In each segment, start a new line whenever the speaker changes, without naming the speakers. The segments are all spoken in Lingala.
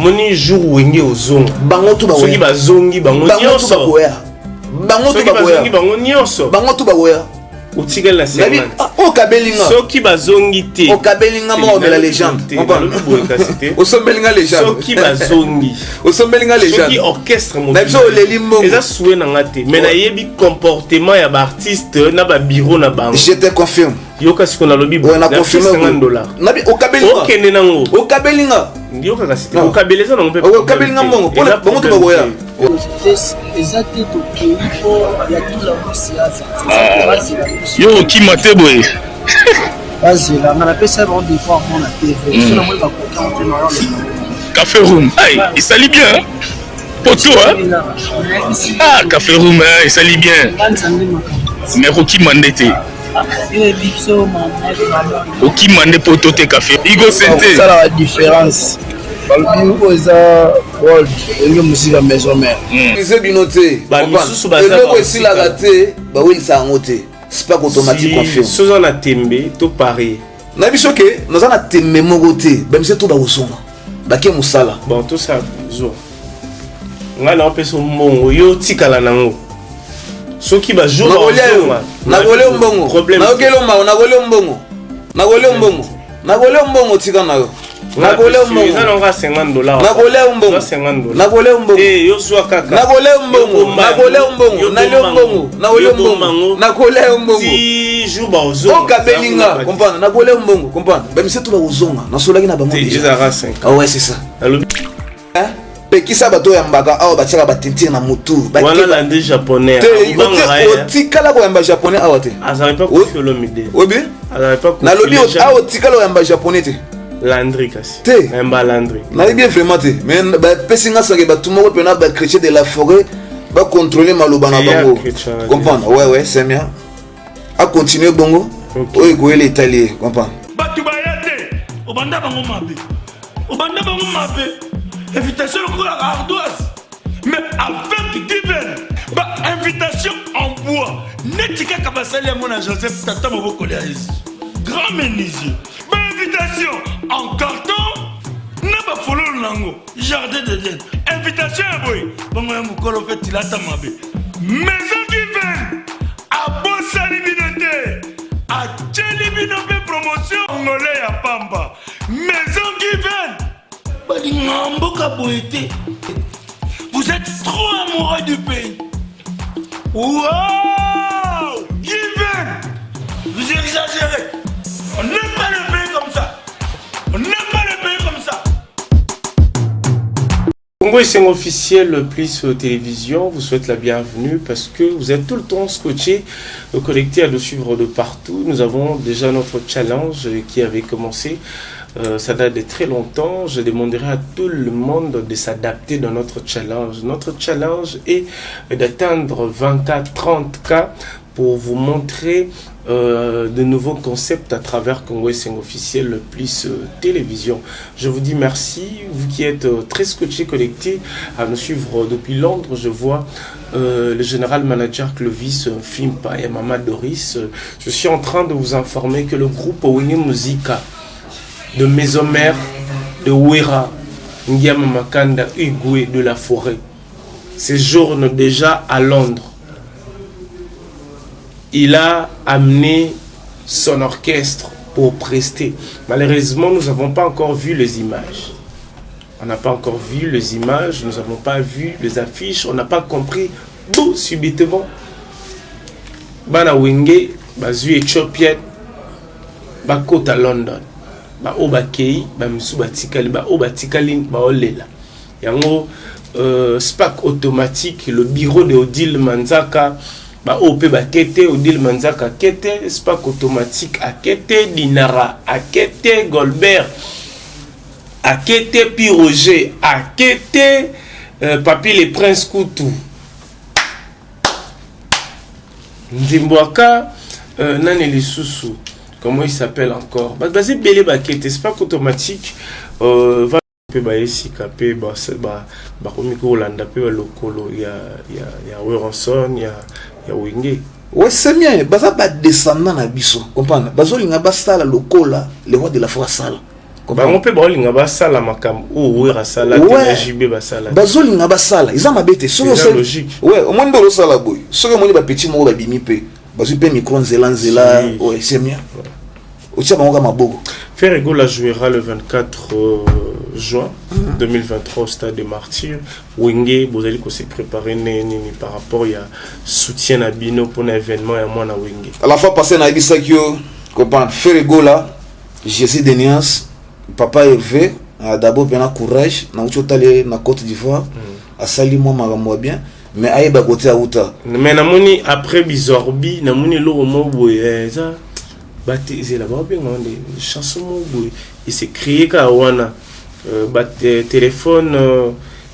Omoni jour Wenge ozonga.
Bango tout
bakoya. Soki bazongi bango nyonso.
Bakoya. Bango tout bakoya.
Bazongi bango nyonso.
Bango tout bakoya.
Otikali na 50.
Ah, okabeli nga.
Soki bazongi te.
Okabeli nga moko omela légende.
Boye kasi te.
Osombeli nga légende.
Soki bazongi.
Osombeli nga légende.
Soki orchestre
mobimba. Na biso oleli mbongo.
Eza souhait na nga te. Mais nayebi comportement ya ba artiste na ba bureau na bango.
Je te confirme.
Yoka siko nalobi
boye na confirme
$50.
Nabi okabeli nga.
Okende nango.
Okabeli nga.
Yoka kasi te. Okabeli eza nango mpe.
Okabeli nga mbongo pona bango to bakoya.
Eza te tokei mpo ya tula mwisi aza.
Yo okima te boye.
Bazela nga napesa bango devoir mona TV. So namoni bakoki yango te na
Café Room. Hey, esali bien. Poto, hein? Ah, Café Room, hein, esali bien. Mais okima nde te. Okima nde poto te café. Igo sente.
Osalaka différence. Balobi oyo eza world Wenge Musica maison mère.
Eza bino te. Eloko esilaka te, bawelisa yango te. Spark automatique confirme.
Soza na tembe to parie.
Na biso ke naza na tembe moko te, ba miso to bakozonga. Bake mosala.
Bon, tout ça zo. Ngai na opesa mbongo, yo tikala nango. Soki ba jour
nakolia yo, nakolia mbongo. Nayokeli mbongo, nakolia mbongo. Nakolia mbongo. Nakolia mbongo tika na yo. Nakolia mbongo.
Eza nango $50.
Nakolia mbongo.
$50.
Nakolia mbongo.
Eh, yo zwa kaka.
Nakolia mbongo. Nakolia mbongo. Nalia mbongo. Nakolia mbongo. Nakolia mbongo.
Ti jour ba ozonga.
Okabeli nga, comprendre. Nakolia mbongo, comprendre. Ba miso to ba ozonga. Nasolaki na bango
déjà. Ezalaka 50.
Ah ouais, c'est ça.
Nalobi.
Hein? Pekisa bato ya mbaka awa batiaka ba teinture na mutu.
Wana landi japonais.
Otikala koyamba japonais awa te.
Azali pas Koffi Olomide.
Obi?
Azali pas Koffi.
Nalobi awa otikala koyamba japonais te.
Landry kasi.
Te.
Nayamba Landry.
Nayebi vraiment te. Mais bapesi nga sange bato moko mpena ba chrétien de la forêt ba contrôler maloba na bango. Comprendre? Ouais ouais, c'est bien. A continuer bongo. Oyo ekoyela etali ye, comprendre?
Bato baya te, obanda bango mabe. Obanda bango mabe. Invitation lokola ardoise. Mais avec Given, ba invitation en bois. Neti kaka basali yango na Joseph tata mobokoli ya Yesu. Grand menuisier. Ba invitation en carton na ba fololo nango jardin d'Eden. Invitation ya boye bongo ya mokolo mpe tilata mabe. Maison Given abosani bino te, atieli bino mpe promotion ngole ya pamba. Maison Given balinga mboka boye te. Vous êtes trop amoureux du pays. Wow! Given! Vous exagérez. On n'aime pas le pays comme ça. On n'aime pas le pays comme ça.
Congo Esengo officiel plus télévision vous souhaite la bienvenue parce que vous êtes tout le temps scotché, connecté à nous suivre de partout. Nous avons déjà notre challenge qui avait commencé. Ça date de très longtemps. Je demanderai à tout le monde de s'adapter dans notre challenge. Notre challenge est d'atteindre 20K, 30K pour vous montrer de nouveaux concepts à travers Congo Esengo officiel plus télévision. Je vous dis merci, vous qui êtes très scotché, connecté à nous suivre depuis Londres. Je vois le général manager Clovis Fimpa et Mama Doris. Je suis en train de vous informer que le groupe Wenge Musica de Maison Mère, de Wera, Ngiama Makanda, Igwe de la Forêt séjourne déjà à Londres. Il a amené son orchestre pour prester. Malheureusement, nous n'avons pas encore vu les images. On n'a pas encore vu les images, nous n'avons pas vu les affiches, on n'a pas compris. D'où subitement, Bana Wenge, Bazui Éthiopien, Bakota London. Ba oyo bakei, ba misusu batikali, ba oyo batikali, ba olela. Yango Spark automatique, le bureau de Odile Manzaka, ba oyo pe bakete, Odile Manzaka akete, Spark automatique akete, Dinara akete, Goldberg akete, Pi Roger akete, Papi le Prince Kutu. Nzimbwaka nani lisusu, comment il s'appelle encore? Ba baze belé bakete, Spark automatique va pe ba esika pe ba se, ba, ba komi kolanda pe ba lokolo ya, ya, ya Werrason, ya, ya Wenge.
Ouais, c'est bien. Baza ba descendant na biso, comprendre? Bazo linga basala lokola le roi de la forêt sala.
Bango mpe baolinga basala makambo oyo Wera asala te na JB basala te.
Bazolinga basala, eza mabe te. Soki
Eza
osali
logique.
Ouais, omoni nde olosala boye, soki omoni bapetit moko babimi mpe bazwi mpe micro nzela nzela.
Si.
Ouais, c'est bien, otia bango ka maboko.
Ferre Gola jouera le 24 juin 2023 au stade des Martyrs. Wenge, bozali ko se préparer nini par rapport ya soutien na bino pour un événement ya mwana Wenge?
À la fois passé nayebisaki yo, comprendre, Ferre Gola, Jésus de Nuance, papa Hervé, d'abord mpena courage. Nauti otala ye na Côte d'Ivoire, asali mwa makambo ya bien, mais ayeba kote auta.
Mais namoni après Bizorbi, namoni eloko moko boye, eza bate ezela baobenga nde chanson moko boye ese créé kaka wana, téléphone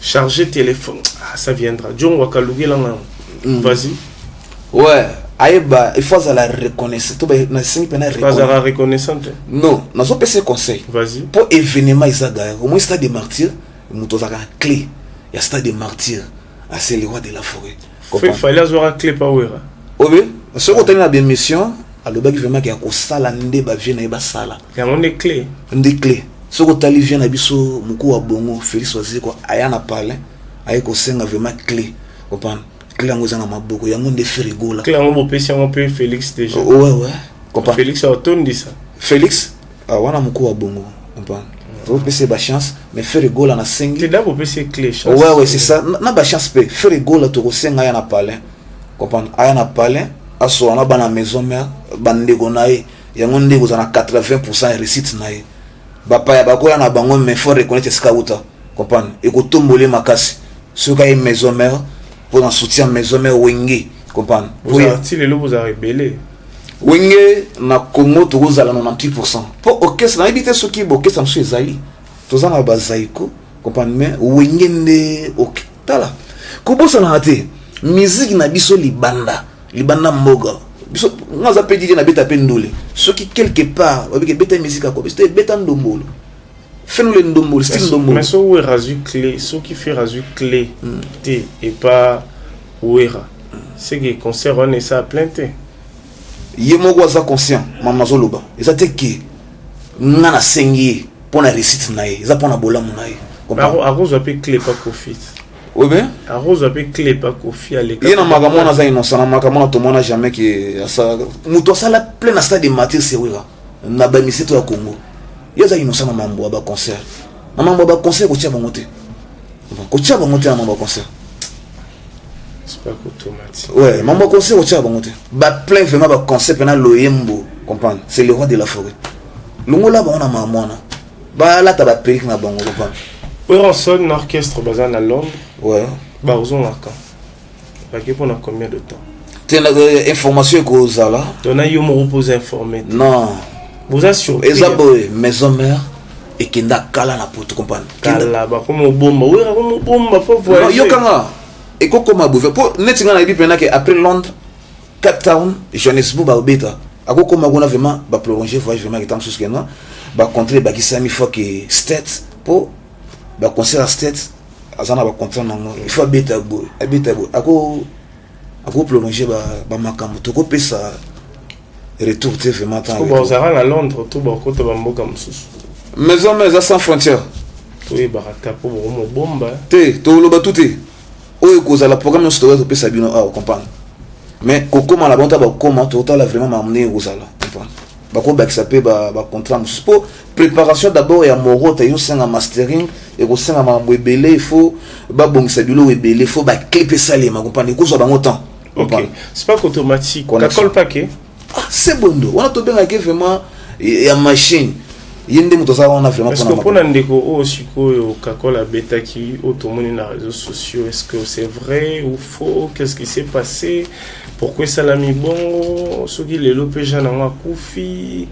chargé, téléphone, ah, ça viendra, Djongo akalukelanga. Vas-y.
Ouais, ayeba, il faut azala reconnaissant to nasengi mpena.
Bazala reconnaissante.
Non, nazopesa ye conseil.
Vas-y.
Mpo événement eza gaya, omoi stade de Martyr, moto azalaka na clé ya stade de Martyr, ase le roi de la forêt.
Fallait azwaka clé pa Wera.
Obe soki otali na bémission, alobaki vraiment ke ya kosala nde bavie na ye basala.
Yango nde clé.
Nde clé. Soki otali vie na biso moku wa bongo, Félix Wazekwa aya na palin, aye kosenga vraiment clé, comprendre, clé yango eza na maboko, yango nde Ferre Gola.
Clé yango bopesi yango mpe Félix déjà.
Ouais, comprendre.
Félix atondisa.
Félix, ah, wana moku wa bongo, comprendre, topesa ye bachance, mais Ferre Gola nasengi.
Te, da bopesi ye clé, chance.
Ouais, c'est ça, na bachance mpe Ferre Gola tokosenga aya na palin, comprendre, aya na palin, asola na bana maison mère, bandeko na ye. Yango nde kozala na 80 ya réussite na ye. Bapaya bakoya na bango, mais faut reconnaître esika uta, comprendre, ekotombola ye makasi soki aye maison mère mpo na soutien maison mère Wenge, comprendre.
Bozala ti lelo bozala ebele.
Wenge na Congo tokozala 98, mpo orchestre nayebi te soki orchestre mosusu ezali, toza na bazaiko, comprendre, mais Wenge nde ok. Tala, kobosanaka te, musique na biso libanda, libanda mboka biso, nga aza mpe DJ, nabeta mpe ndule. Soki quelque part babiki ebeta musique yako biso te, ebeta ndombolo, fenule ndombolo, style ndombolo.
Mais so Wera azwi clé, soki Ferre azwi clé te epa Wera, c'est que concert wana esa plein te.
Ye moko aza conscient. Mama azoloba, eza te ke nga nasengi ye mpo na réussite na ye, eza mpo na bolamu na ye. Comprendre?
Akozwa mpe clé pa Kofi.
Obe
Akozwa mpe clé pa Kofi, aleka.
Ye na makambo wana aza innocent. Na makambo wana tomona jamais ke asala, moto asala plein na stade de Martyr, c'est Wera na bamiseto ya Congo. Ye aza innocent na mambo ya baconcert, na mambo ya baconcert kotia bango te, kotia bango te na mambo ya concert.
C'est pas automatique.
Ouais, mambo ya concert kotia bango te, baplein vraiment baconcert mpena loyembo, comprendre, c'est le roi de la forêt. Longola bango na makambo wana, balata baperruque na bango, comprendre.
Werrason na orchestre baza na Londres.
Ouais.
Bazongaka bake mpona combien de temps?
Te na information ekozala.
Tona yo moko mpoza informé te.
Non.
Boza surpris.
Eza boye, maison mère ekenda kala na poto, comprendre.
Kala bakomi obomba, Wera komi obomba po
Non,
voyage.
Yokanga ekokoma boye mpo neti nga nayebi mpena ke après Londres, Cape Town, Johannesburg, baobeta, akokoma kuna vraiment baprolonger voyage vraiment kita mosusu kena bacontre ebakisami fois ke state mpo baconcert ya state aza na bacontrat nango, il faut abeta boye, abeta boye, ako akoprolonger bamakambo, tokopesa retour te vraiment temps.
Po bazalaka na Londres to bakota bamboka mosusu?
Maison mère eza sans frontière.
Toyebaka ta mpo bokomobomba.
Te, toloba tu te, oyo ekozala programme nyonso tokoya topesa bino awa, comprendre, mais kokóma na bango ta bakóma, totala vraiment makambo ndenge ekozala, comprendre, bakobakisa mpe bacontrat mosusu mpo préparation d'abord ya morota ezosenga mastering, ekosenga makambo ebele, il faut babongisa biloko ebele, il faut baclip esalema, comprendre, ekozwa bango temps.
Ok, c'est pas automatique.
Connexion.
Kakol pake.
Ah, c'est bondo wana tobengaki vraiment ya machine, ye nde moto aza wana vraiment.
Est-ce que mpona ndeko oyo sikoyo Kakol abetaki, oyo tomoni na réseaux sociaux, est-ce que c'est vrai ou faux? Qu'est-ce qui s'est passé? Pourquoi esalami bongo? Soki lelo mpe jean yango akufi,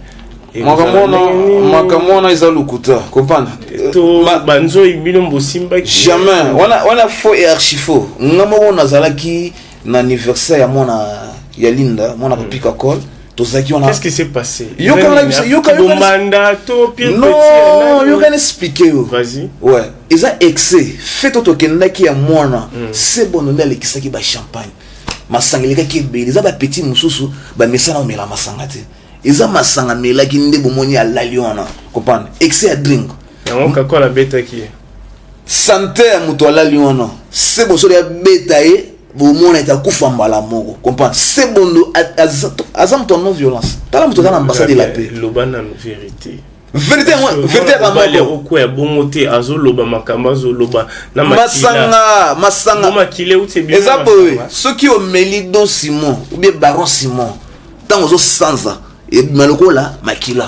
makambo wana eza lokuta, comprendre.
To banzoi bino bosimbaki?
Jamais, wana wana faux et archi faux. Nga moko nazalaki na anniversaire ya mwana ya Linda, mwana papi Kakol, tozalaki wana.
Qu'est-ce qui s'est passé?
Yoka
Bomanda to pire?
Non, yoka na expliquer yo.
Vas-y.
Ouais, eza excès fait to tokendaki ya mwana se bono nde alekisaki bachampagne, masanga elekaki ebele. Eza bapetit mosusu bamesana omela masanga te. Eza masanga amelaki nde bomoni alali wana, comprendre? Excès ya drink.
Yango Kakola abetaki ye.
Sante ya moto alali wana, se bosolo ya beta ye, bomona ete akufa mbala moko, comprendre? Se bondo aza moto ya non violence. Tala moto aza na ambassade de la paix.
Loba nanu vérité.
Vérité yango, vérité ya
mobali moko akokwea bongo te, azoloba makambo azoloba na
masanga masanga.
Makila euti ebimi.
Eza boye, soki omeli Don Simon ou bien Baron Simon, ntango ozosanza, ebima lokola makila.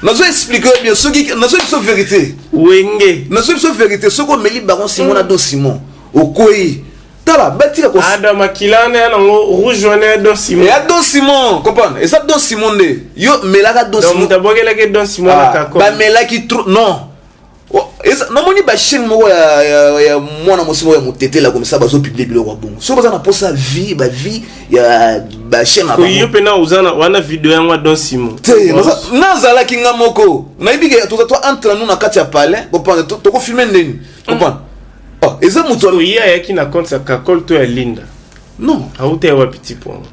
Nazo explique yo bien, soki nazo biso vérité.
Wenge.
Nazo biso vérité, soki omeli Baron Simon na Don Simon, okwei. Tala, batika ko
Ada makila wana ya nango rouge wana ya Don Simon.
Ya Don Simon, comprendre? Eza Don Simon nde yo melaka Don
Donc
Simon.
Moto abwakelaki Don Simon na
Ah,
Kakol.
bamelaki trop, non. Oh, namoni bachaîne moko ya mwana mwasi moko ya motetela komisa, bazopublie biloko ya bongo. Soki baza na mposa vie, bavie ya bachaîne na
Ko
bango.
yo mpe oza na wana video yango ya Don Simon.
Te, nazalaki nga moko, nayebi ke toza to entre nous na kati ya palais, comprendre? Tokofilme ndeni, comprendre? Oh, eza moto
Ko ye ayaki na compte ya Kakol to ya Linda?
Non.
Auta ya wapi tipo yango?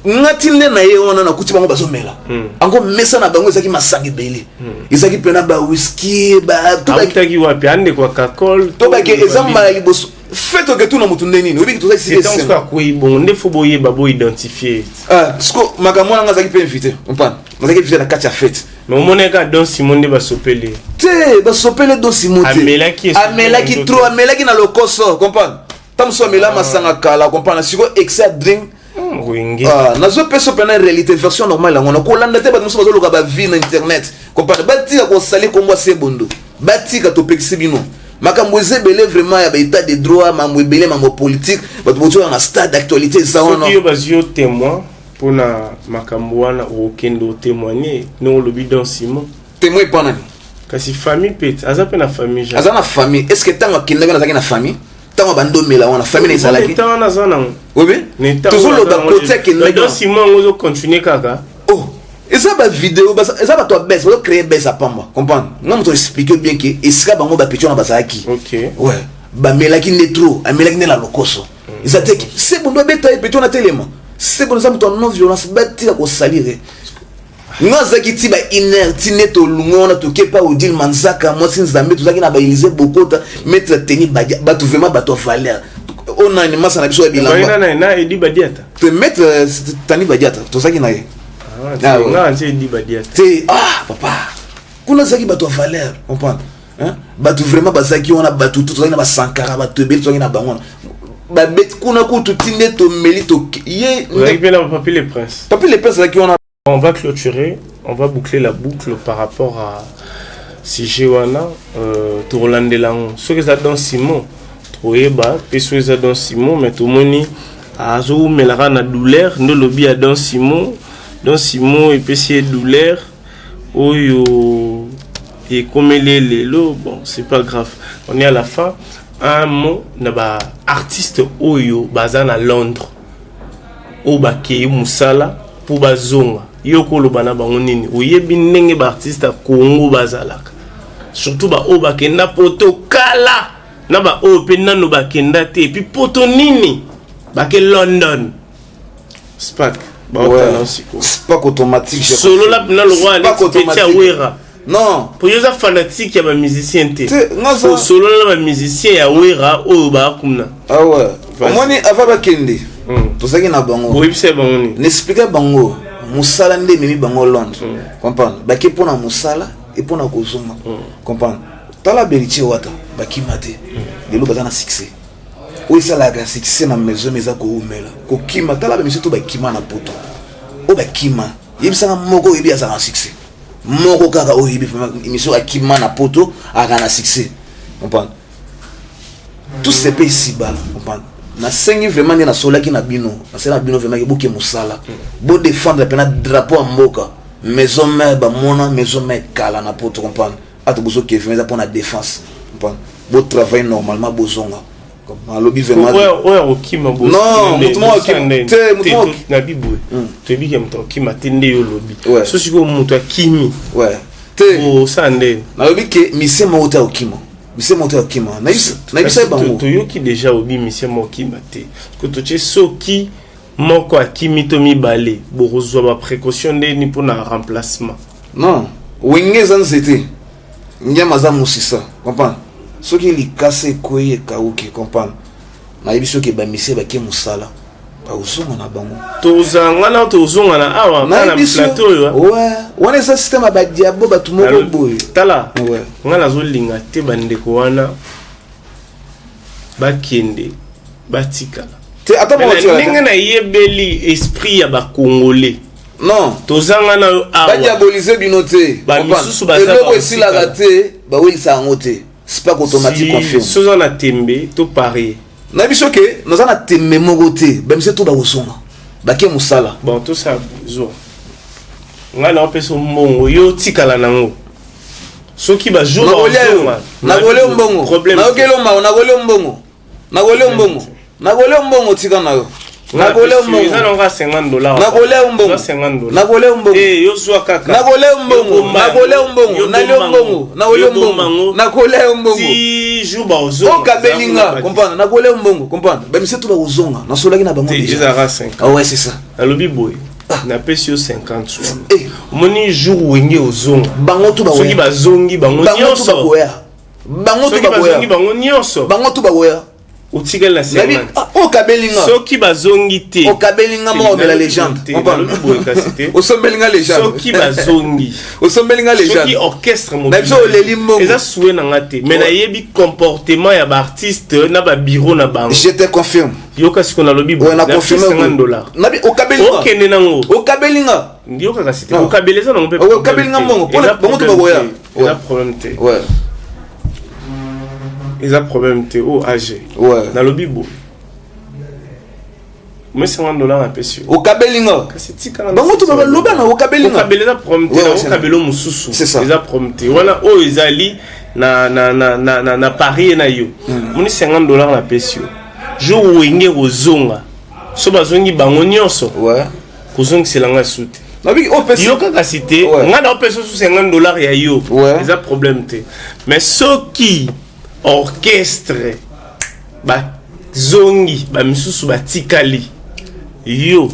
Nga ti nde na ye wana, nakuti bango bazomela. Yango mesa na bango ezalaki masanga ebele, ezalaki mpena bawiski ba
Autaki wapi? Andeko ya Kakol?
To bake eza mbala liboso fait oke tuna motu nde nini oyebiki toza esika
etango
esengo.
soki akwei bongo nde fo boyeba, boidentifie.
Ah, siko makambo wana, nga azalaki mpe invité, comprendre? Nazalaki invité na kati ya fête.
Mais omonaki kaka Don Simon nde basopeli ye?
Te, basopele Don Simon te.
Amelaki esopeli
Amelaki
nzoto.
trop, amelaki na lokoso, comprendre? Ta mosusu amela masanga kala, comprendre? Sikoyo excès ya drink.
Wenge.
Ah, nazopesa mpena réalité, version normale yango. Nakolanda te bato mosusu bazoluka bavie na internet, comprendre? Batika kosali kombo ya Sebondo, batika. Topekisi bino makambo eza ebele vraiment ya baétat de droit, mambo ebele, mambo politique. Bato bozoya na stade, actualité eza wana.
Soki yo bazwi yo témoin mpona makambo wana, okokende otémoigne ndenge olobi Don Simon?
Témoin epa nani?
Kasi famille mpe, aza mpe na famille, Jean.
Aza na famille. Est ce que ntango akendaki wana azalaki na famille? Ntango bandomela wana, famille na ezalaki?
Ntango wana aza nango.
Obi tozoloba kote akendaki.
Don Simon yango ozocontinue kaka.
Oh, eza bavideo, eza bato ya bese, bazocréer bese ya pamba, comprendre? Nga moto explique bien ke esika bango bapeti wana bazalaki. Ouais, bamelaki nde trop, amelaki nde na lokoso. Eza te se bondo abeta ye peti wana telema. Se bondo eza moto ya non violence, batika kosalire. Nga azalaki ti ba une heure, ti nde tolunga wana, toke pa Odile Manzaka, mwasi Nzambe. Tozalaki na baélysée Bokota, maître Teni Badia, bato vraiment bato ya valeur. Oyo nani, masa na biso ya bilamba.
Na na Edi Badiata.
Te, maître Tani Badiata, tozalaki na ye.
Ah,
ouais.
Nga nti Edi Badiata.
Te, ah papa, kuna azalaki bato ya valeur, comprendre, hein? Bato vraiment bazalaki wana, bato tu tozalaki na basankara, bato ebele tozalaki na bango wana. Babeti kuna kutu ti nde tomeli to ye.
Ozalaki mpe na Papi le Prince?
Papi le Prince azalaki wana.
On va clôturer, on va boucler la boucle par rapport à sujet wana. Tokolandela yango. Soki eza Don Simon, tokoyeba mpe soki eza Don Simon. Mais tomoni azowumelaka na douleur nde olobi ya Don Simon. Don Simon epesi ye douleur oyo ekomeli ye lelo. Bon, c'est pas grave, on est à la fin. Un mot na baartiste oyo baza na Londres, oyo bakei mosala mpo bazonga, yo koloba na bango nini? Oyebi ndenge baartiste ya Congo bazalaka, surtout baoyo bakenda poto kala na baoyo mpe nano bakenda te. Et puis poto nini, bake London, spak baotala sikoyo.
Spak automatique.
Solola mpena lokwa Alexi ya Wera.
Non.
Po yo oza fanatique ya bamusicien te.
Te,
osolola na bamusicien ya Wera oyo baakumna.
Ah ouais, omoni, avant bakende, tozalaki na bango.
Oyebisa bango nini?
Naexplike bango mosala nde ememi bango Londres, comprendre? Bake mpona mosala e mpona kozonga, comprendre? Tala Belitie Wata, bakima te, lelo baza na succès. Oyo esalaka succès na maison eza koumela kokima. Tala bamisio to bakima na poto, oyo bakima, yebisanga moko oyebi azala na succès, moko kaka oyo oyebi émission akima na poto aka na succès, comprendre? Tout se paye ici-bas, comprendre? Nasengi vraiment nde nasolaki na bino, nasali na bino vraiment ke boke mosala, bodefendre mpena drapeau ya mboka. Maison mère, bamona maison mère kala na poto, comprendre? Ata bozoke vraiment, eza mpona défense, comprendre? Botravaille normalement, bozonga. Alobi vraiment.
Oyo akokima.
Non, moto moko akima te, moto moko
Na biboye toyebi ke moto akokima te nde yo olobi. So sikoyo moto akimi,
ouais te,
osala ndeni?
Nalobi ke mise moko te akokima, mise moko te akokima. Nayebisa bango.
Toyoki déjà obi mise moko okima te, ko totie soki. Moko akimi to mibale, bokozwa ba précaution ndeni mpona remplacement?
Non, Wenge eza nzete, Ngiama aza mosisa, comprendre? Soki likasa ekwei, ekauki, comprendre? Nayebi soki bamise bake mosala, bakozonga na bango.
Tozanga na tozonga na awa kaka na plateau oyo.
Ouais, wana eza système ya badiabo, bato moko boye.
Tala, nga nazolinga te bandeko wana bakende, batikala.
Te, ata moko
Mais na ndenge nayebeli esprit ya bacongolais,
Non,
tozanga na yo awa.
Badiabolize bino te.
Ba misusu baza
eloko
bakotikala.
Esilaka te, bawelisa yango te. Spark automatique confirme.
Soza na tembe to parie.
Na biso ke naza na tembe moko te, bamise to bakozonga, bake mosala.
Bon, tosala zwa, ngai naopesa mbongo, yo tikala nango. Soki bajour
Nakolia yo, nakolia yo mbongo.
Problème.
Nayokeli yo mawa, nakolia yo mbongo, nakolia yo mbongo, nakolia yo mbongo, tika na yo, nakolia yo mbongo.
Eza nango 50 dollars.
Nakolia yo mbongo.
Eza 50 dollars.
Nakolia yo mbongo.
Eh, yo zwa kaka.
Nakolia yo mbongo.
Yo bomba
Nakolia yo
yango.
mbongo.
Yo
Nalia yo
bomba
mbongo.
yango.
Nakolia yo
Yo bomba
mbongo.
yango.
Nakolia yo mbongo.
Ti jour baozonga.
Okabeli nga, comprendre? Nakolia yo mbongo, comprendre? Bamise to bakozonga, nasolaki na bango
Te,
déjà.
ezalaka 50.
Ah ouais, c'est ça.
Nalobi boye, napesi yo 50 wana.
Eh.
Omoni, jour Wenge ozonga,
Bango tu
soki
bakoya.
bazongi bango
Bango tu
nyonso,
bakoya, bango tu
soki bazongi
bakoya.
bango nyonso,
Bango tu bakoya.
Otikali na
Nabi
50.
ah, okabeli nga.
Soki bazongi te,
Okabeli nga moko, omela légende.
Te, nalobi boye kasi te.
Osombeli nga légende.
Soki bazongi,
Osombeli nga
soki
légende.
orchestre
Na biso oleli mbongo.
Eza souhait na nga te, mais nayebi comportement ya baartiste na babureau na bango.
Je te confirme.
Yoka siko, nalobi
Ouais, na
napesi
confirme.
50 dollars.
Nabi okabeli nga.
Okende nango.
Okabeli nga.
Yoka kasi te.
Non.
Okabeli eza nango mpe
Ouais, okabeli nga
problème te.
mbongo. Mpona
Eza
bango to
problème
bakoya.
te. Eza
Ouais.
problème te. Eza problème te o ag. Nalobi boye, moi 50 dollars napesi yo.
Okabeli nga.
Kasi tikala.
Bango to bakaloba na okabeli nga.
Okabeli eza problème te.
Ouais,
Na
ouais, c'est
okabeli mosusu.
C'est ça.
Eza problème te wana. Oyo ezali na parie na yo. Moni 50 dollars napesi yo, jour Wenge kozonga, so bazongi bango nyonso, kozongisela nga su te.
Nabi opesi.
Yo kaka si te. Nga na opesa su 50 dollars ya yo. Eza problème te, mais soki orchestre bazongi, bamisusu batikali, yo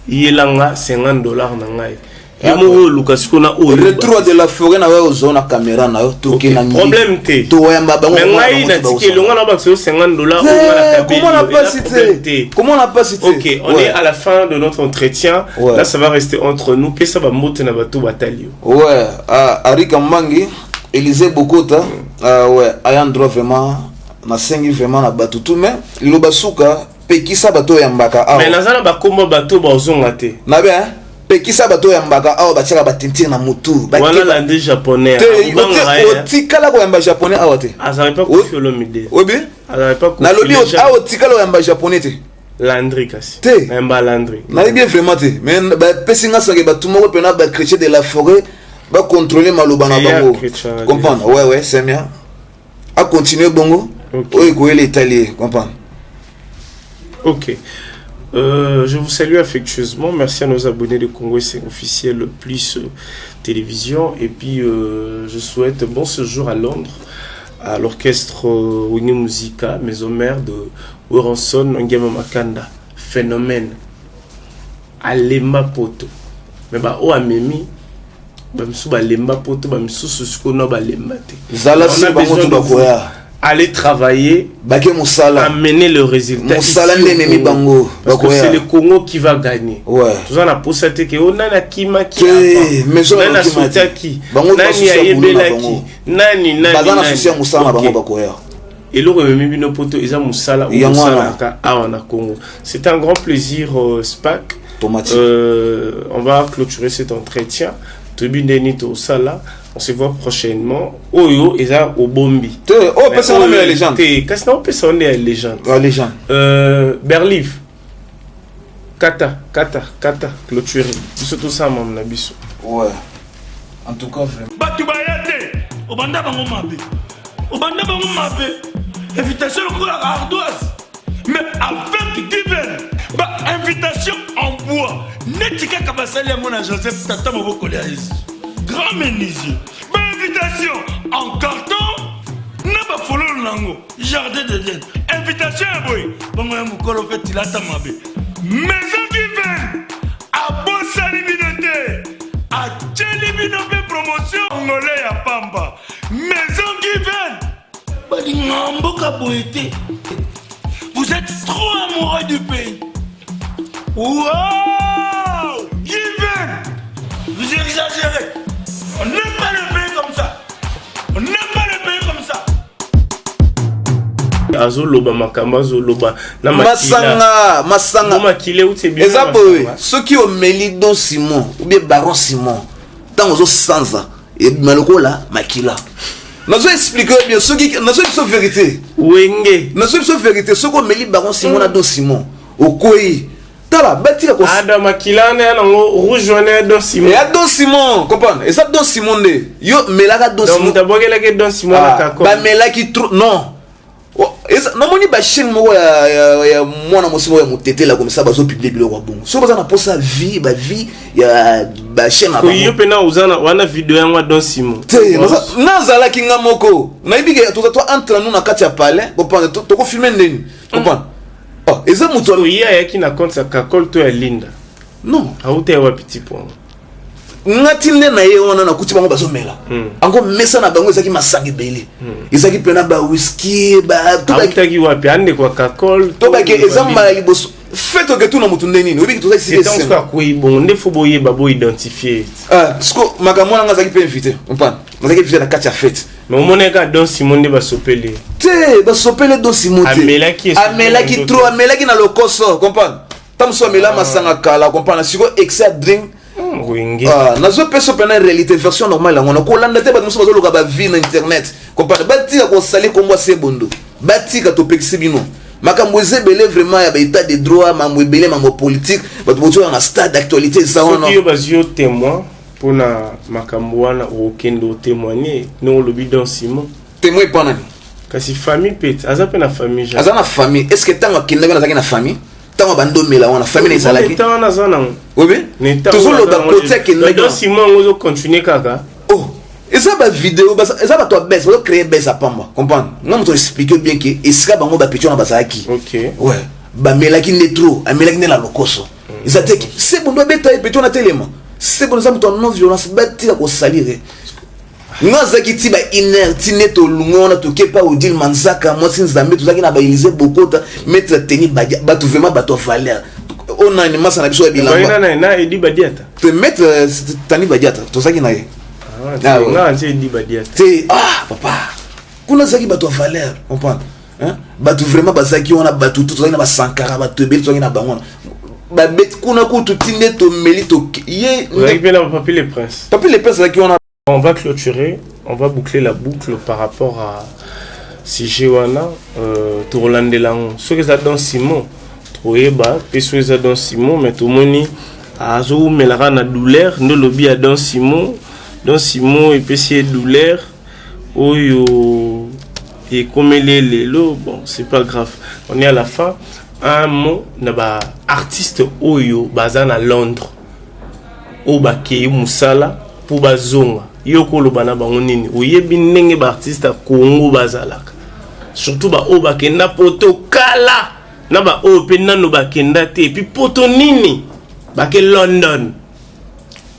yelanga 50 dollars na ngai, yo moko oluka sikoyo na oyo.
Retour de la forêt na yo, ozwa na caméra na yo, toke na
Problème te.
Toyamba bango.
Mais ngai natiki elonga na bakisa yo 50 dollars oyo nga nakabeli
Comment na
yo. Eza
pasi
problème
te?
te.
Comment na pasi te?
Ok, on est à la fin de notre entretien. Là, ça va rester entre nous. Pesa bambote na bato batali yo.
Ouais, ah, Arika Mbangi, Élysée Bokota, ah, ouais, ayant droit vraiment, nasengi vraiment na bato tout, mais liloba suka, pekisa bato oyo yambaka awa.
Mais naza na bakombo bato bazonga te.
Na bien, pekisa bato oyo yambaka awa, batiaka bateinture na motu.
Wana landi japonais.
Te,
akobangaka ye.
Otikala koyamba japonais awa te.
Azalaki pa Kofi Olomide.
Oyebi?
Azalaki pa Kofi.
Nalobi
Déjà.
awa otikala koyamba japonais te.
Landry kasi.
Te.
Nayamba Landry.
Nayebi ye vraiment te, mais bapesi nga sange, bato moko mpena bachrétien de la forêt bacontrôle maloba na
Eya
bango.
chrétien.
Comprendre? Ouais, c'est bien, acontinue bongo. Oyo ekoyela etali ye, comprendre?
Ok. Je vous salue affectueusement. Merci à nos abonnés de Congo c'est officiel plus télévision. Et puis, je souhaite bon séjour à Londres à l'orchestre Wenge Musica, maison mère de Werrason Ngiama Makanda. Phénomène. Alemba poto. Mais bah, oh, amemi, bamisusu balemba poto, bamisusu sikoyo na balemba te.
Zala si bango tu bakoya.
Aller travailler,
bake mosala,
amener le résultat.
Mosala nde ememi bango.
Parce que c'est le Congo qui va gagner. Toza na posa te ke o nani akimaki, nani asotaki, nani ayebelaki, nani nani.
Baza na souci ya mosala na bango, bakoya.
Eloko ememi bino poto eza mosala oyo osalaka awa na Congo. C'est un grand plaisir, Spack. On va clôturer cet entretien. Toyebi ndeni tosala. On se voit prochainement. Oyo eza obombi.
Te, oyo opesa nga ya légende.
Te, kasi na opesa nde ya légende.
Ya légende.
Berlive, kata kata kata, clôturer biso, tosala mamu na biso.
Ouais, en tout cas vraiment.
Bato baya te, obanda bango mabe, obanda bango mabe, invitation lokola ardoise, mais avec divin bainvitation en bois, neti kaka basali yango na Joseph, tata mobokoli ya Yesu, grand menuisier. Bainvitation en carton na bafololo nango, jardin d'Eden, invitation ya boye, bongo ya mokolo mpe tilata mabe. Maison Given abosani bino te, atieli bino mpe promotion ngole ya pamba. Maison Given balinga mboka boye te. Vous êtes trop amoureux du pays. Wow! Given! Vous exagérez. On n'aime pas le pays comme ça. On n'aime pas le pays comme ça.
Azoloba makambo azoloba
na masanga masanga
makila euti ebimi.
Eza boye, soki omeli Don Simon ou bien Baron Simon, ntango ozosanza, ebima lokola makila. Nazo explique bien, soki nazo biso vérité.
Wenge.
Nazo biso vérité, soki omeli Baron Simon na Don Simon, okwei. Tala, batika ko
Ada makila wana ya nango rouge wana ya Don Simon.
Ya Don Simon, comprendre, eza Don Simon nde yo melaka Don
Donc
Simon.
Moto abwakelaki Don Simon na kako.
Bamelaki trop, non. Oh, namoni bachaîne moko ya mwana mwasi moko ya motetela komisa, bazopublie biloko ya bongo. Soki baza na mposa vie, bavie ya bachaîne na
Ko yo
bango.
mpena oza na wana video yango ya Don Simon.
Te, nazalaki nga moko, nayebi ke toza to entre nous na kati ya palais, comprendre, tokofilme ndeni, comprendre. Oh, eza moto
Ye ayaki na compte ya Kakol to ya Linda?
Non.
Auta ya wapi tipo yango?
Nga ti nde na ye wana, nakuti bango bazomela ango. Mesa na bango ezalaki masanga ebele, ezalaki mpena bawiski to
Autaki wapi? Andeko ya Kakol?
To bake eza mbala liboso fete oke tuna motu nde nini, oyebiki toza esika.
Etango soki akwei bongo nde fo boyeba, boidentifie.
Siko makambo wana, nga azalaki mpe invité, comprendre, nazalaki invité na kati ya fete.
Mais omonaka Don Simon nde basopeli?
Te, basopele Don Simon te.
Amelaki esopeli
Amelaki
nzoto.
trop, amelaki na lokoso, comprendre. Ntango mosusu amela masanga kala, comprendre, sikoyo excès ya drink.
Wenge.
Ah, nazopesa mpena réalité, version normale yango na kolanda te. Bato mosusu bazoluka bavie na internet, comprendre, batika kosali kombo ya Sebondo, batika. Topekisi bino makambo eza ebele vraiment ya baétat de droit, mambo ebele, mambo politique, bato bozoya na stade d'actualité eza wana.
Soki yo bazwi yo témoin mpona makambo wana, okokende otémoigne ndenge olobi Don Simon?
Témoin epa nani?
Kasi famille mpe aza mpe na famille, Jean.
Aza na famille. Est ce que ntango akendaki wana azalaki na famille? Ntango bandomela wana, famille na ezalaki?
Ntango wana aza nango.
Obi tozoloba kote akendaki.
Don Simon yango ozocontinue kaka.
Oh, eza bavideo, eza bato ya bese, bazocréer bese ya pamba, comprendre. Nga moto explique bien ke esika bango bapeti wana bazalaki, ouais, bamelaki nde trop, amelaki nde na lokoso. Eza te ke Sebondo abeta ye peti wana telema. Sebondo eza moto ya non violence, batika kosalire. Nga azalaki ti ba une heure, ti nde tolunga wana, toke pa Odile Manzaka, mwasi Nzambe. Tozalaki na baelise Bokota, maître Teni Badia, bato vraiment bato ya valeur oyo nani masa na biso ya bilamba.
Na na Edi Badiata.
Te, maître Tani Badiata, tozalaki na ye.
Ah, ouais. Nga ntie Edi Badiata.
Te, ah papa, kuna azalaki bato ya valeur, comprendre, hein? Bato vraiment bazalaki wana, bato tu tozalaki na basankara, bato ebele tozalaki na bango wana. Babeti kuna kutu ti nde tomeli to ye.
Ozalaki mpe na Papi le Prince?
Papi le Prince azalaki wana.
On va clôturer, on va boucler la boucle par rapport à sujet wana. Tokolandela yango. Soki eza Don Simon, tokoyeba mpe soki eza Don Simon, mais tomoni azowumelaka na douleur nde olobi ya Don Simon. Don Simon epesi ye douleur oyo ekomeli ye lelo. Bon, c'est pas grave, on est à la fin. Un mot na baartiste oyo baza na Londres, oyo bakei mosala mpo bazonga, yo koloba na bango nini? Oyebi ndenge baartiste ya Congo bazalaka, surtout baoyo bakenda poto kala na baoyo mpe nano bakenda te. Et puis poto nini, bake London,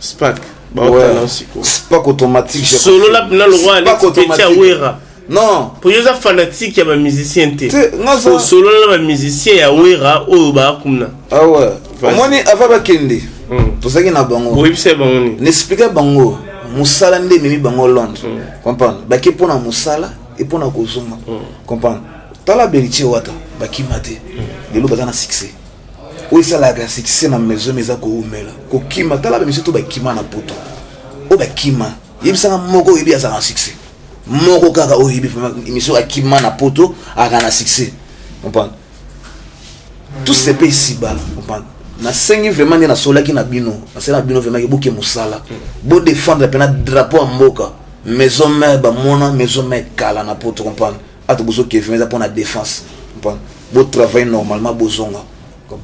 Spark baotala sikoyo.
Spark automatique.
Solola mpena lokwa Alexi ya Wera.
Non.
Po yo oza fanatique ya bamusicien te.
Te,
osolola na bamusicien ya Wera oyo baa kuna.
Ah ouais, omoni, avant bakende, tozalaki na bango.
Boyebisa bango nini?
Naexplike bango mosala nde ememi bango Londres, comprendre. Bake mpona mosala e mpona kozonga, comprendre. Tala Belitie Wata, bakima te, lelo baza na succès. Oyo esalaka succès na maison eza koumela kokima. Tala bamisie to bakima na poto, oyo bakima, yebisanga moko oyebi azalaka na succès, moko kaka oyo oyebi émission akima na poto azalaka na succès, comprendre. Tout se paye ici-bas, comprendre. Nasengi vraiment nde nasolaki na bino, nasali na bino vraiment ke boke mosala, bodefendre mpena drapeau ya mboka. Maison mère, bamona maison mère kala na poto, comprendre. Ata bozoke vraiment, eza mpona défense, comprendre. Botravaille normalement, bozonga.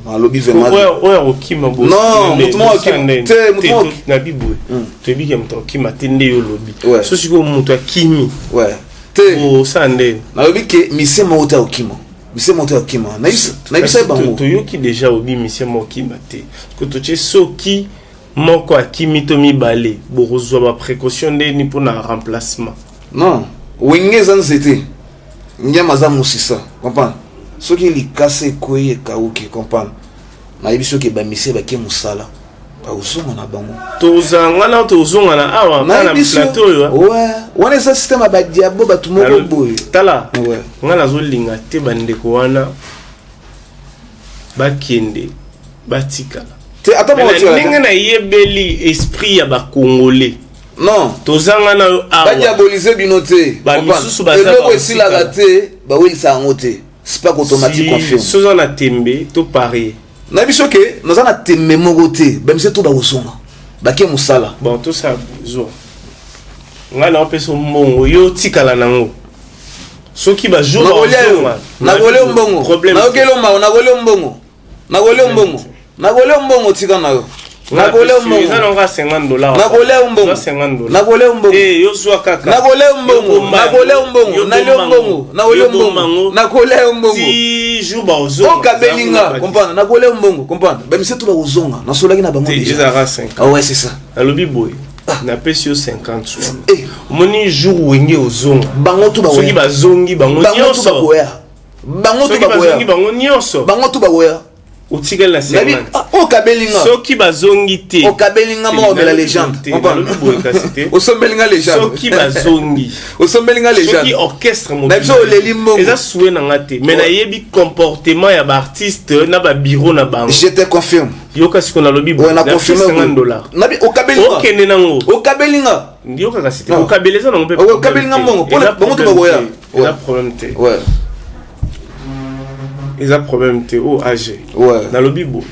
Alobi vraiment.
Oyo akokima.
Non, moto moko akima te, moto moko
Na biboye toyebi ke moto akokima te nde yo olobi. So sikoyo moto akimi,
ouais te.
Osala ndeni?
Nalobi ke misie moko te akokima. Mise moto akima. Nayebisa ye bango.
Toyoki déjà obi mise moko akima te. Ko totie soki moko akimi to mibale, bokozwa ba précaution ndeni mpona remplacement.
Non, Wenge eza nzete. Ngiama aza musisa, comprendre? Soki likasa ekweyi ekauki, comprendre? Nayebi soki bamise bake musala. Bakozonga na bango.
Tozanga na tozonga na awa na plateau oyo.
Ouais, wana eza système ya ba diabo bato moko boye.
Tala. Ouais. Nga nazolinga te bandeko wana bakende batikala.
Te ata moko
tikala. Ndenge nayebeli esprit ya ba Congolais.
Non.
Tozanga na yo awa.
Ba diaboliser bino te.
Ba misusu baza
eloko esilaka te, bawelisa yango te. Spark automatique confirme.
Soza na tembe to parier.
Na biso ke naza na tembe moko te, ba biso to bakozonga. Bake musala.
Bon tout ça zo. Nga na opesa mbongo yo tikala nango. Soki ba jour
bazonga. Nakolia mbongo. Nayokeli mawa, nakolia mbongo. Nakolia mbongo. Nakolia mbongo tika na yo. Nakolia mbongo.
Eza nanga 50 dollars.
Nakolia mbongo.
50 dollars.
Nakolia mbongo.
Eh yo zwa kaka.
Nakolia mbongo. Nakolia mbongo. Nalia mbongo. Nakolia mbongo. Nakolia mbongo.
Si jour ba ozonga.
Okabeli nga, comprendre. Nakolia mbongo, comprendre. Ba mise tout ba ozonga. Nasolaki na bango
déjà. Ezalaka 50.
Ah ouais, c'est ça.
Nalobi boye. Napesi yo 50 wana. Eh. Omoni jour wenge ozonga.
Bango tout ba
Soki bazongi bango
nyonso. Bango tout bakoya. Bango tout bakoya.
Bazongi bango nyonso.
Bango tout bakoya.
Otikali na 50.
Okabeli nga.
Soki bazongi te.
Okabeli nga moko omela légende.
Nalobi boye kasi te.
Osombeli nga légende.
Soki bazongi.
Osombeli nga légende.
Soki orchestre
mobimba. Na biso oleli mbongo.
Eza souhait na nga te. Mais nayebi comportement ya ba artiste na ba bureau na bango.
Je te confirme.
Yoka siko nalobi
boye. Na confirme
50 dollars.
Nabi okabeli nga.
Okende nango.
Okabeli nga.
Yoka kasi te. Okabeli eza nango pe.
Okabeli nga mbongo. Pona bango to bakoya.
Eza problème te.
Ouais.
Eza problème te o AG.
Ouais.
Nalobi boye.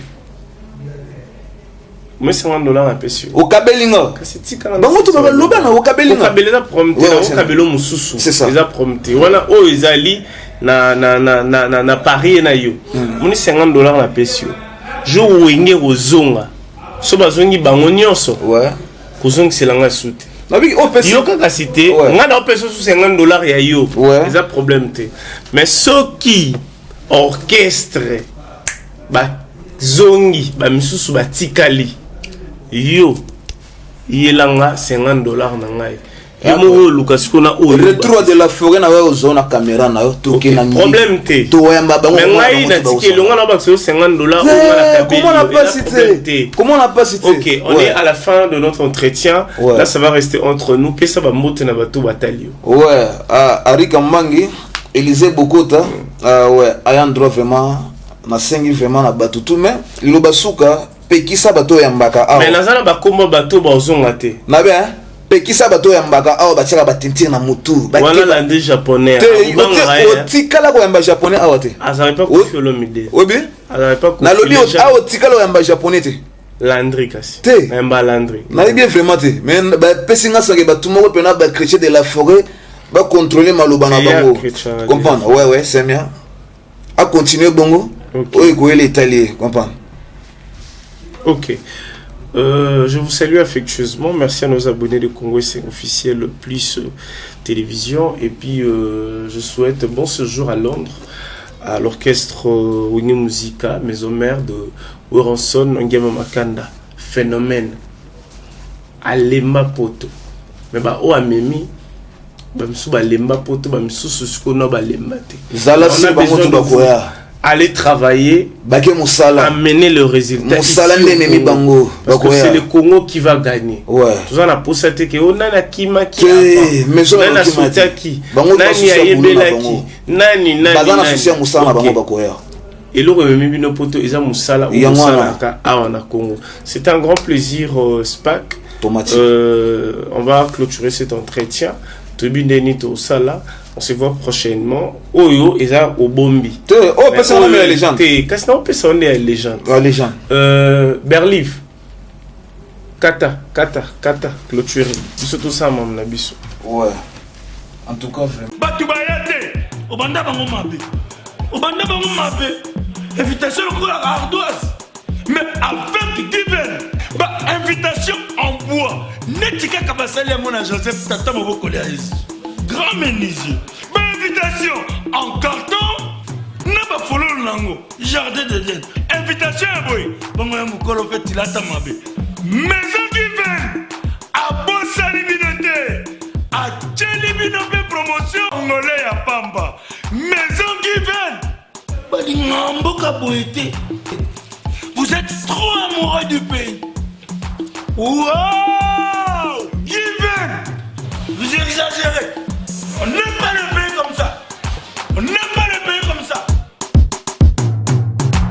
Mais 50 dollars napesi yo.
Okabeli nga.
Kasi tika
bango to baloba na okabeli nga.
Okabeli eza problème te. Okabeli mosusu.
C'est ça.
Eza problème te. Wana oyo ezali na na na na na, na pari na yo. Moni 50 dollars napesi yo. Jour wenge kozonga. So bazongi bango nyonso.
Ouais.
Kozongisela nga su te.
Yoka
kasi te. Nga na opesa su 50 dollars ya yo. Eza problème te. Mais soki orchestre bazongi ba misusu batikali yo yelanga 50 dollars na ngai. Yo moko oluka sikoyo na oyo.
Retour de la forêt na yo ozo na caméra na yo toke na
problème te.
Toyamba bango.
Mais ngai na tiki elonga na bakisa yo 50 dollars oyo na kabeli.
Comment na pasi te? Comment na pasi te?
OK, on est à la fin de notre entretien. Là ça va rester entre nous. Pesa ba mbote na bato batali yo.
Ouais, Arika Mbangi, Élisée Bokota, ouais, ayant droit vraiment nasengi vraiment na bato tout mais liloba suka pekisa bato yambaka awa.
Mais naza na bakombo bato bazonga te.
Na bien pekisa bato yambaka awa batiaka ba teinture na mutu.
Wana landi japonais.
Otikala koyamba japonais awa te.
Azali pas Koffi Olomide.
Obi?
Azali pas Koffi.
Nalobi awa otikala koyamba japonais te.
Landry kasi.
Te.
Nayamba Landry.
Nayebi vraiment te. Mais bapesi nga sange bato moko pena ba chrétien de la forêt ba contrôler maloba na bango. Comprendre? Ouais ouais, c'est bien. A continuer bongo. Oyo ekoyela etali ye, comprendre?
Ok. Je vous salue affectueusement. Merci à nos abonnés de Congo c'est officiel plus télévision. Et puis, je souhaite bon séjour à Londres, à l'orchestre Wenge Musica, maison mère de Werrason Ngiama Makanda. Phénomène. Alemba poto. Mais bah, oh, amemi. Bah, misu ba lemba poto, bah, misu sikoyo na ba lemba te.
Zala si bango to bakoya.
Aller travailler,
bake musala,
amener le résultat.
Musala nde memi bango.
Parce que c'est le Congo qui va gagner.
Ouais.
Tout ça na posa te ke ona na kima ki.
Te,
nani asotaki, nani ayebelaki, nani nani.
Baza na souci ya musala na bango bakoya.
Eloko ememi bino poto eza musala oyo osalaka awa na Congo. C'est un grand plaisir Spack. On va clôturer cet entretien. Tobi ndeni tosala. On se voit prochainement. Oyo eza obombi.
Te, oh pesa na ya légende.
Te, kasi na pesa na ya légende.
La légende.
Berlive. Kata, kata, kata, clôturer. Biso tout ça mam na biso.
Ouais. En tout cas vraiment.
Batu bayate, obanda bango mabe. Obanda bango mabe. Invitation lokola ardoise. Mais avec divin, ba invitation en bois. Neti kaka basali yango na Joseph tata mobokoli ya Yesu. Grand menuisier. Ba invitation en carton. bango jardin d'Eden. Invitation ya boye bango ya mokolo mpe tilata mabe. Maison Given abosani bino te, atieli bino mpe promotion ngole ya pamba. Maison Given balinga mboka boye te. Vous êtes trop amoureux du pays. Wow! Given! Vous exagérez.